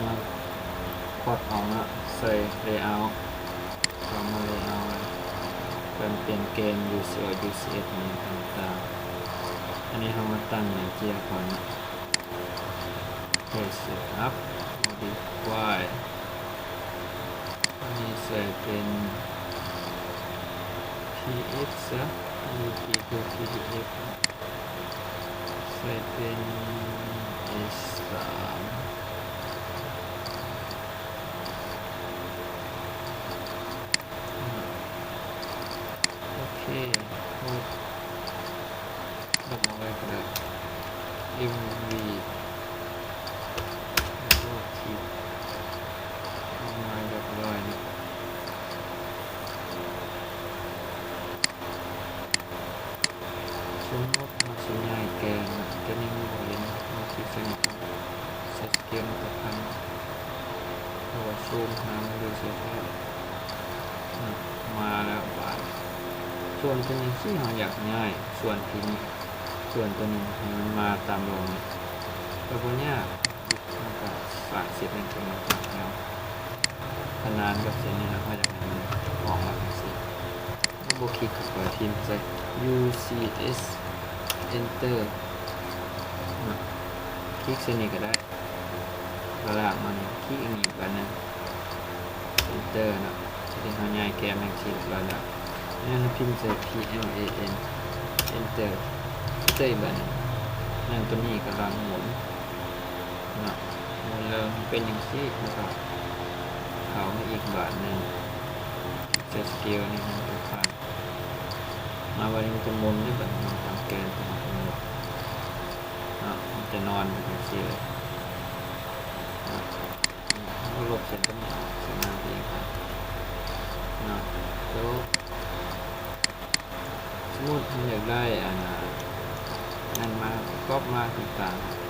ມາພອດອອກເນາະ ໃສ່ເລເອົາ ເຂົ້າມາເລເອົາ ການປ່ຽນແກນ ຢູຊີ ອອກ ຢູຊີເອັສ ອີ່ຫຍັງຕ່າງໆ. ອັນນີ້ເຮົາມາຕັ້ງໜ້າເຈ້ຍກ່ອນເນາະ ໂອເຄ ເຊັດອັບ ໂມດິຟາຍ ອັນນີ້ໃສ່ເປັນ ພີເອັກ ຊະ ຢູພີທູ ພີດີເອັຟ ໃສ່ເປັນ ເອສາມ ໂອເຄ ໂຄດ ລົບອອກເລີຍກໍໄດ້ ເອັມວີ ໂອເຄ ລົບອອກມາຮຽບຮ້ອຍເນາະ. ສົມມຸດເຮົາຊິຍ້າຍແກນ ແກນນີ້ມັນບໍ່ເຫັນ ເຮົາຄລິກໃສ່ນີ້ກ່ອນ ໃສ່ສະເກວມັນກໍທັນ ເຮົາກໍຊູມຫາມັນຢູ່ໃສແທ້ ເນາະ ມາແລ້ວບາດ ສ່ວນຕົວນີ້ຊິເຮົາຢາກຍ້າຍ ສ່ວນທີ່ນີ້ ສ່ວນຕົວນີ້ໃຫ້ມັນມາຕາມລົງນີ້ ກໍບໍ່ຍາກ ເຮົາກໍສາງເສັ້ນນີ້ຂຶ້ນມາຕາມແນວ ຂະໜານກັບເສັ້ນນີ້ ແລ້ວເຮົາຢາກໃຫ້ມັນອອກມາຈັ່ງຊີ້ ເຮົາບໍ່ຄລິກເຂົ້າໄປ ພິມໃສ່ ຢູຊີເອັສ ເອັນເຕີ ເນາະ ຄລິກໃສ່ນີ້ກໍໄດ້ ກໍລາກມານີ້ ຄລິກອີກບາດໜຶ່ງ ເອັນເຕີ ເນາະ ທີ່ເຮົາຍ້າຍແກນແມ່ນຊິຮຽບຮ້ອຍແລ້ວ ແລ້ວເຮົາພິມໃສ່ ພີແອລເອເອັນ ເອັນເຕີ ເຕີ ອີກບາດໜຶ່ງ ແລ້ວຕົວນີ້ກໍລອງໝູນ ເນາະ ໝູນແລ້ວເປັນຈັ່ງຊີ້ ແລ້ວກໍເຂົ້າມາອີກບາດໜຶ່ງ ຄລິກໃສ່ສະເກວນີ້ ມັນກໍຜ່ານມາ ບາດນີ້ມັນຈະໝູນເດ້ ບາດນີ້ມັນຕາມແກນທີ່ເຮົາກຳນົດເນາະ ມັນຈະນອນໄປຈັ່ງຊີ້ເລີຍເນາະ ເຮົາກໍລົບເສັ້ນຕົວນີ້ອອກ ໃສ່ໜ້າທີ່ເອງເນາະ ຈົບ. ສົມມຸດເຮົາຢາກໄດ້ອັນນັ້ນມາ ກັອບມາຕ່າງໆ